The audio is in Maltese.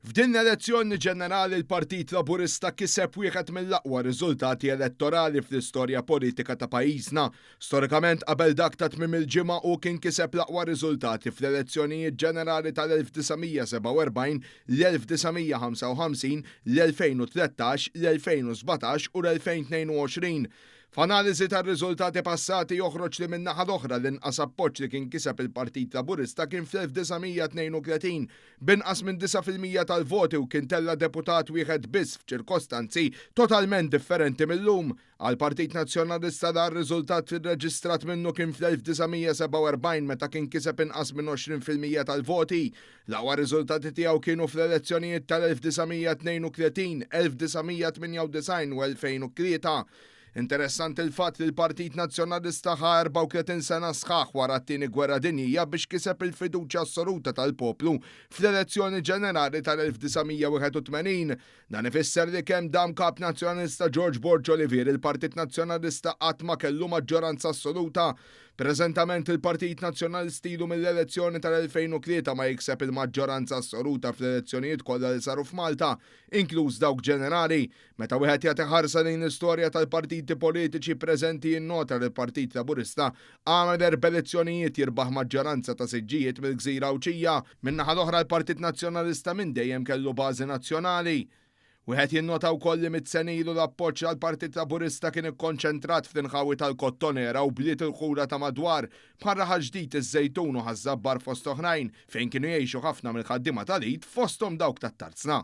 F'din l-elezzjoni ġenerali l-Partit Laburista kiseb wieħed mill-aqwa riżultati elettorali fl-istorja politika ta' pajjiżna. Storikament qabel dak ta' tmiem il-ġimgħa hu kien kiseb l-aqwa riżultati fl-elezzjonijiet ġenerali tal-1947, l-1955, l-2013, l-2017 u l-2022. F'analiżi tar-riżultati passati joħroġ li min-naħa l-oħra l-inqas appoġġ li kien kiseb il-Partit Laburista kien fl-1932 b'inqas minn 9% tal-voti u kien tella' deputat wieħed biss f'ċirkostanzi totalment differenti mil-lum. Għall-Partit Nazzjonalista l-agħar riżultat irreġistrat minnu kien fl-1947 meta kien kiseb inqas minn 20% tal-voti. L-aqwa riżultati tiegħu kienu fl-elezzjonijiet tal-1932, 1998 u 2003. Interessanti l-fatt li l-Partit Nazzjonalista ħa 34 sena sħaħ wara t-Tieni Gwerra Dinjija biex kiseb il-fiduċja assoluta tal-poplu fl-elezzjoni ġenerali tal-1981. Dan ifisser li kemm dam Kap Nazzjonalista George Borg Olivier, il-Partit Nazzjonalista qatt ma kellu maġġoranza assoluta. Preżentament il-Partit Nazzjonalista ilu mill-elezzjoni tal-2003 ma jikseb il-maġġoranza assoluta fl-elezzjonijiet kollha li saru f'Malta, inkluż dawk ġenerali. Meta wieħed jagħti ħarsa lejn l-istorja tal-partiti politiċi preżenti jinnota li l-Partit Laburista għamel erba' elezzjonijiet jirbaħ maġġoranza ta' siġġijiet mill-gżira Għawdxija. Min-naħa l-oħra l-Partit Nazzjonalista minn dejjem kellu bażi nazzjonali. Wieħed jinnota wkoll li mit-sena ilu l-appoġġ għall-Partit Laburista kien ikkonċentrat fl-inħawi tal-Kottonera u bliet il-ħula ta' madwar, bħal Raħal Ġdid, iż-Żejtun u Ħaż-Żabbar fost oħrajn, fejn kienu jgħixu ħafna mill-ħaddiema tal-id fosthom dawk tat-tarzna.